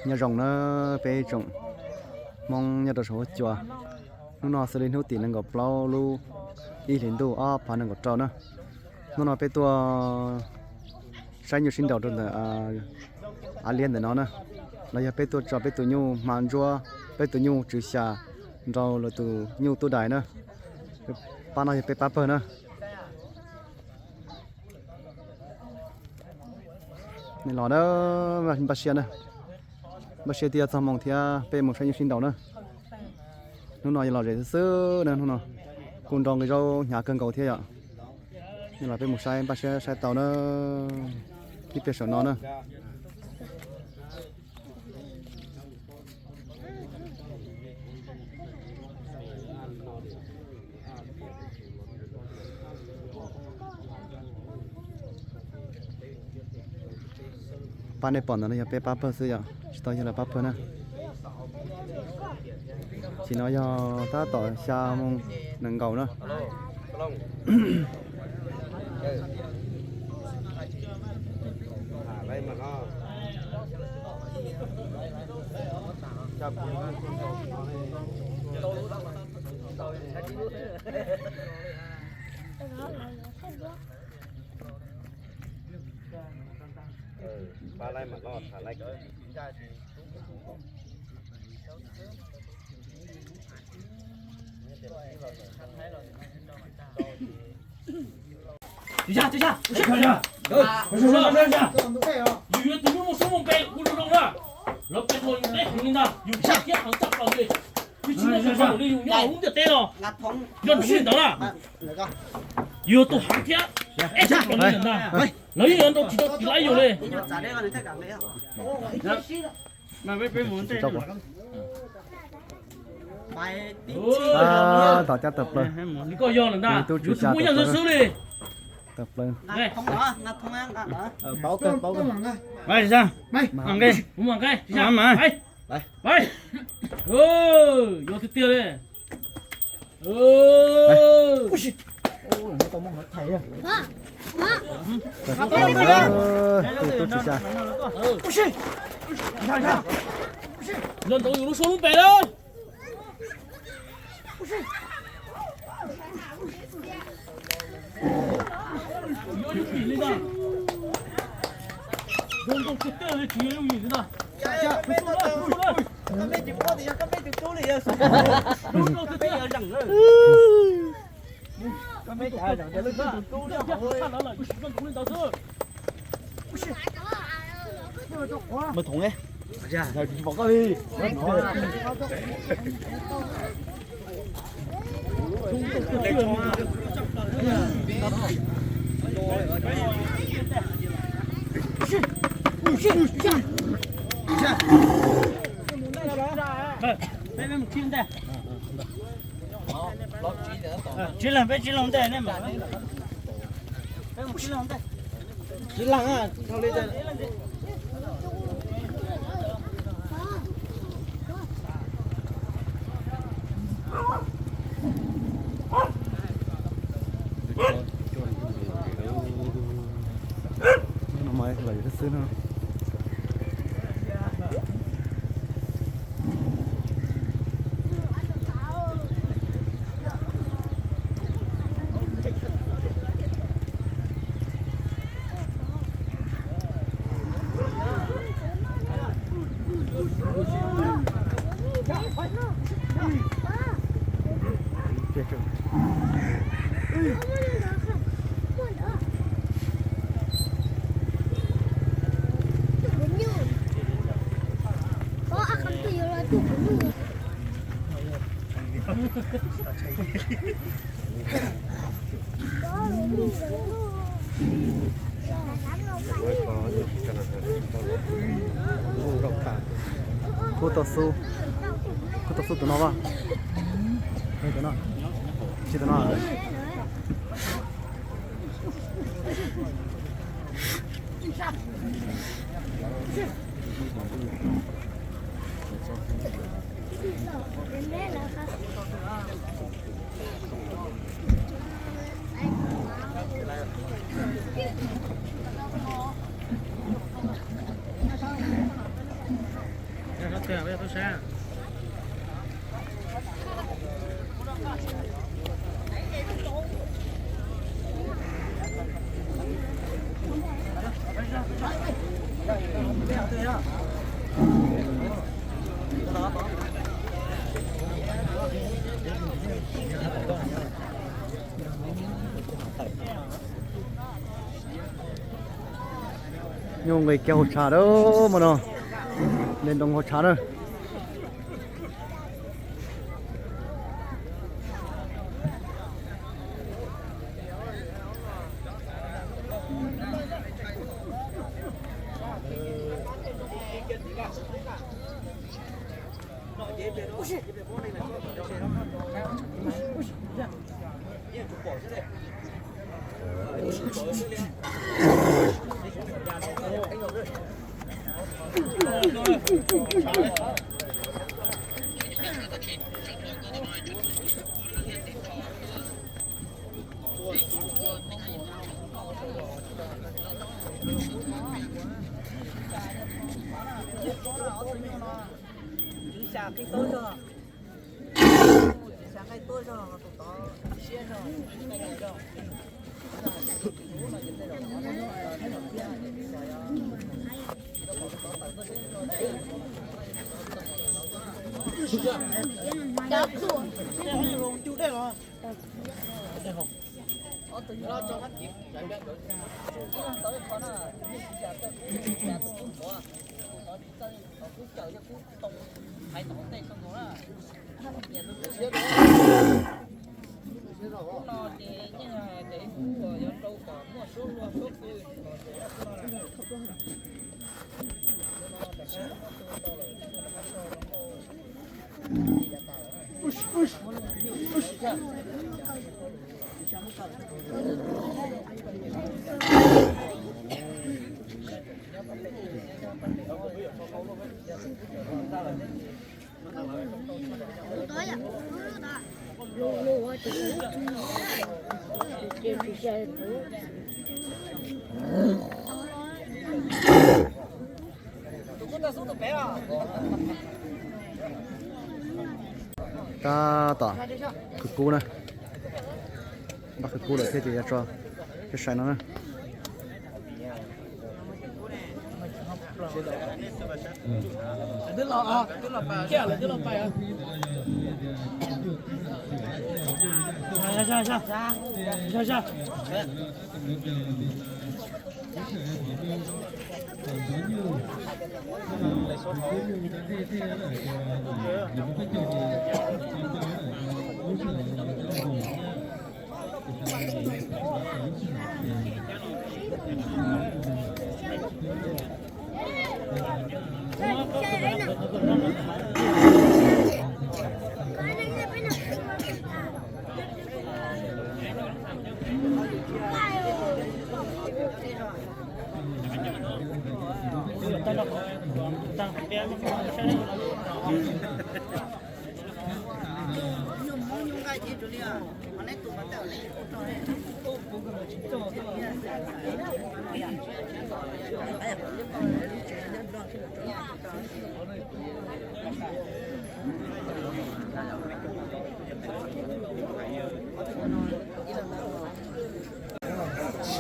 Nyob zoo na peb tsoom Hmoob nyob rau saum huab cua. Hnub no xws li hnub tim nees nkaum plaub lub ib hlis ntuj ob phav nees nkaum rau na. Hnub no peb tuaj saib nyuj sib nraus rau ntawm av liab ntawm no na, los yog peb tuaj tso peb tus nyuj hma ntsuab, peb tus nyuj tswv xya nrau lawv tus nyuj tub dais na. Pab no yog peb pab pawg na. Nej los na, npaj siab na, npaj siab thiab txog moo thiab peb mus saib nyuj sib nraus na. Hnub no yog los zem xwb xwb na, hnub no kuj nrau nqi zaub hnyav kawg nkaus thiab yom. Nej los peb mus saib, npaj siab saib tau na, tib pliag saum no na. Pab nej pom ntawd no yog peb pab pawg xwb yom, tsis tau yog lawv pab pawg na. Sim no yog tab tom xya moo nees nkaum na. Yus yuav tus nyuj muaj suab muaj npe ua zoo zoo na, lawv peb tug yus deb heev li ntag, yus thiab heev tshaj plaws li. Yus tsis muaj qhov lwm li yus nyob hauv lub ntiaj teb no, yog tus li ntawd na, yus yog tus heev thiab deb tshaj plaws li ntag. Lawv yeej yuav nrau tsis tau tis laib yus li. Tom cab tawm plaws. Koj yog lawm ntag, yus tsis muaj yeej xwb xwb li. Tawm plaws. Yog tiag tiag li. Tub tsis xya. Los ntaus yus lub suab lub npe lawm. Mawg thoov ne. Tsis pom koj li. Tsis leeg, peb tsis leeg ntej ne. Tsis leeg, tsis leeg ntej. No mas lawm xwb no. Kub tau xub, kub tau xub tus no vaj. Tus no, tsis tus no. Nyuj nqis kiag hauv tshav lawm mas no, nqis ntoo hauv tshav na. Tab tom qhwv kub na, npaj qhwv kub lawm thiab ces yuav tso sai sai no na.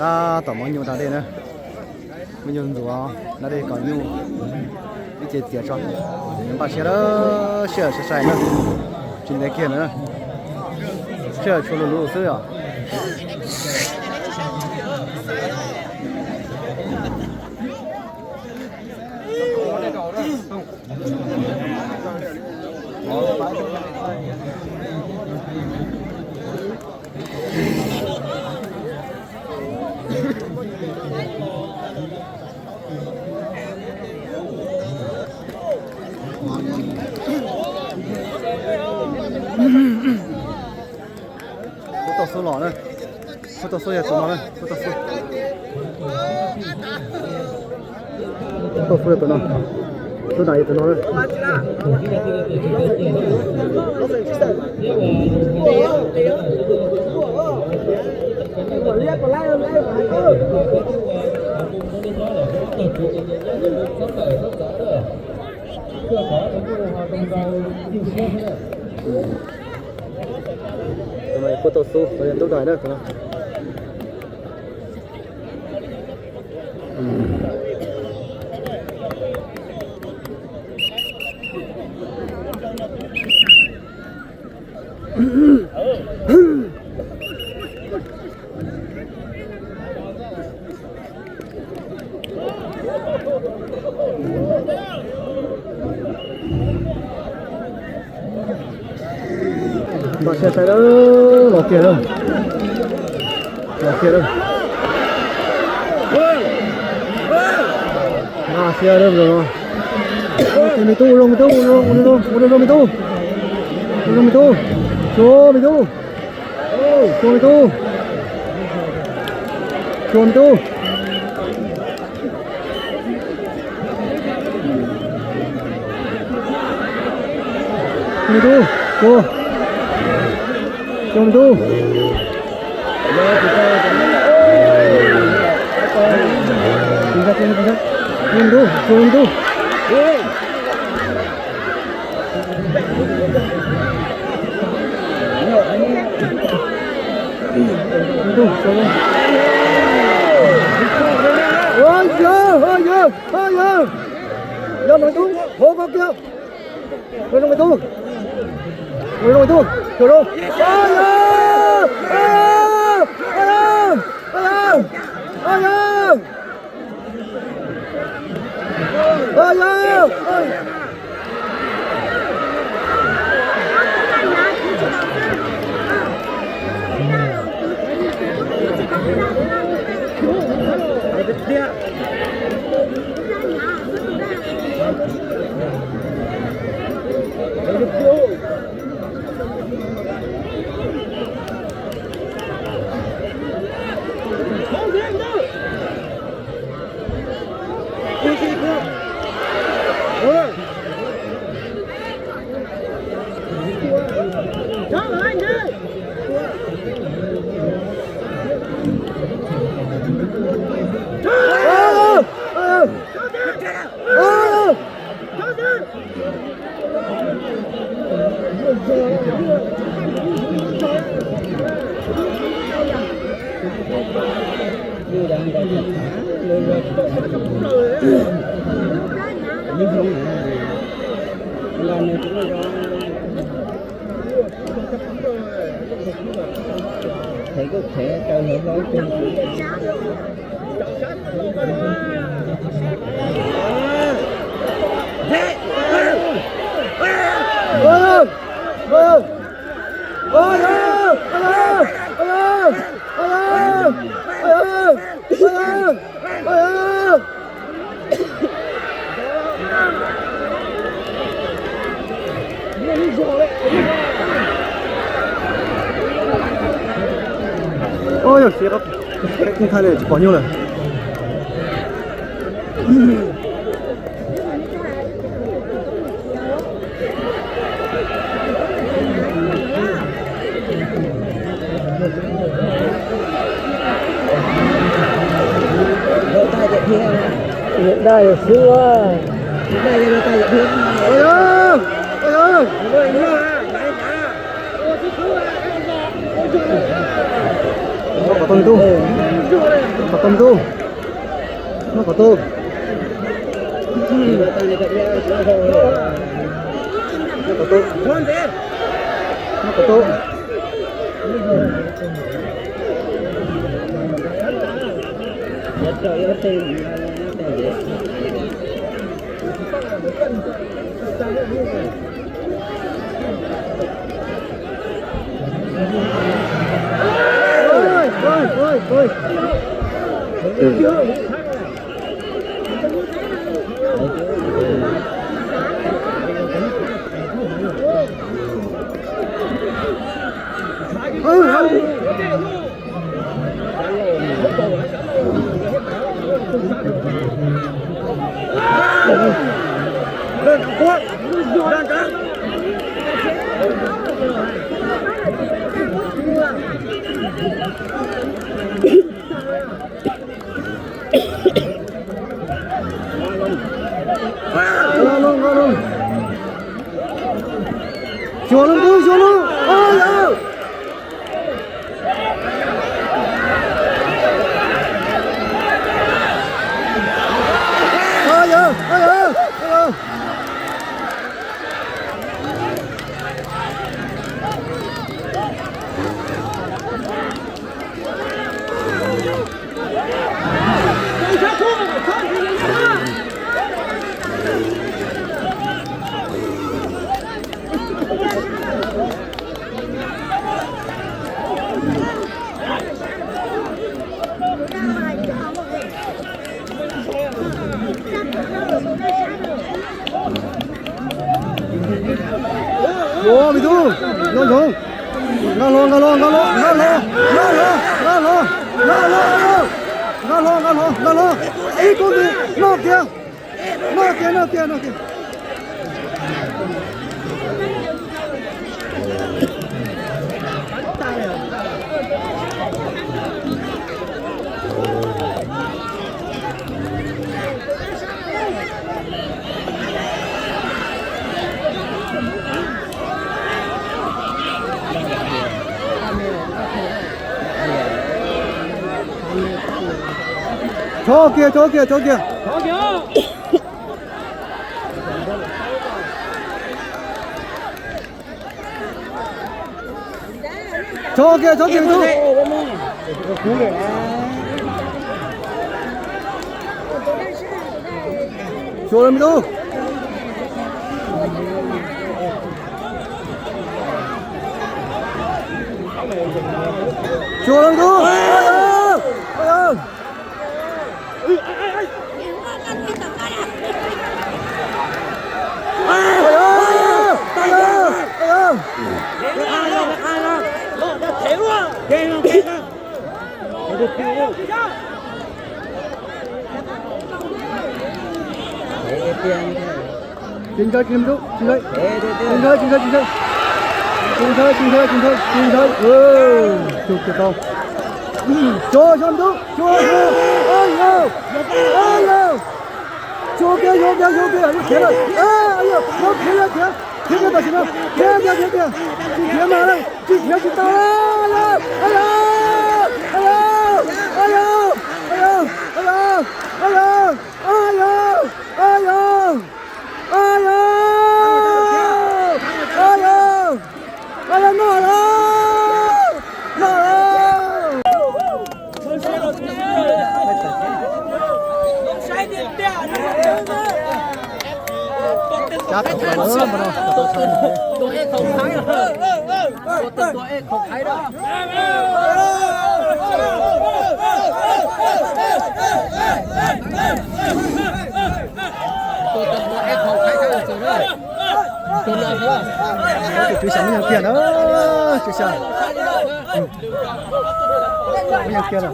Tab tom muab nyuj da dej na, muab nyuj ntxuav da dej kom nyuj ib ce txiav tso, npaj siab lawm, sij hawm sai sai na, tsis ntev kiag na, sij hawm tshuav luv luv xwb os. Kub tauj xub los na, kub tauj xub yog tus no na, kub tauj xub. Kub tauj xub yog tus no, xub dam yog tus no na. Tus no kuj tau xub, tus no ntub dais na tus no. Npaj siab saib lawm, los kiag lawm. Los kiag lawm. Npaj siab lawm no. Ua me tub, ua zoo me tub, ua zoo, ua zoo, ua zoo me tub. Ua zoo me tub. Xyuas me tub. Xyuas me tub. Xyuas me tub. Xyuas me tub. Xyuas. Xyuas me tub. Xyuas me tub, xyuas me tub. Ua yawg, ua yawg, ua yawg. Yog me tub, hov koj kiag. Ua zoo me tub. Ua zoo me tub, xyuas zoo. Ua yawg, ua yawg, ua yawg, ua yawg, ua yawg. Ua yog siab, tsis pom nyuj lawm. Daj xwb. Noj kom tau me tub. Noj kom tau me tub. Noj kom tau. Noj kom tau. Noj kom tau. Xyuas lub ntuj, xyuas lub. Ua me tub, nco ntsoov. Nqa hlo, nqa hlo, nqa hlo, nqa hlo, nqa hlo, nqa hlo, nqa hlo, nqa hlo, nqa hlo, nqa hlo, nqa hlo. Ib kub ntxiv, noj kiag, noj kiag, noj kiag, noj kiag. Tso kiag, tso kiag, tso kiag. Tso kiag, tso kiag tub. Tso lawm me tub. Tso lawm me tub. Tsis ntshai, tsis ntshai, tsis ntshai, tsis ntshai, tsis ntshai, tsis ntshai, tsis ntshai, tsis ntshai. Tug kiag tau. Tso, tso me tub, tso, tso. Tso kiag, tso kiag, tso kiag, yuav khiav lawm. Yuav khiav, yuav khiav, khiav tam sim no. Khiav kiag, khiav kiag. Tsis khiav mas lawm, tsis khiav tsis tau lawm. Ayo, ayo, ayo, ayo, noj lawm, noj lawm. Tus tswv xya muaj yog kiag na, tswv xya. Muaj yog kiag na.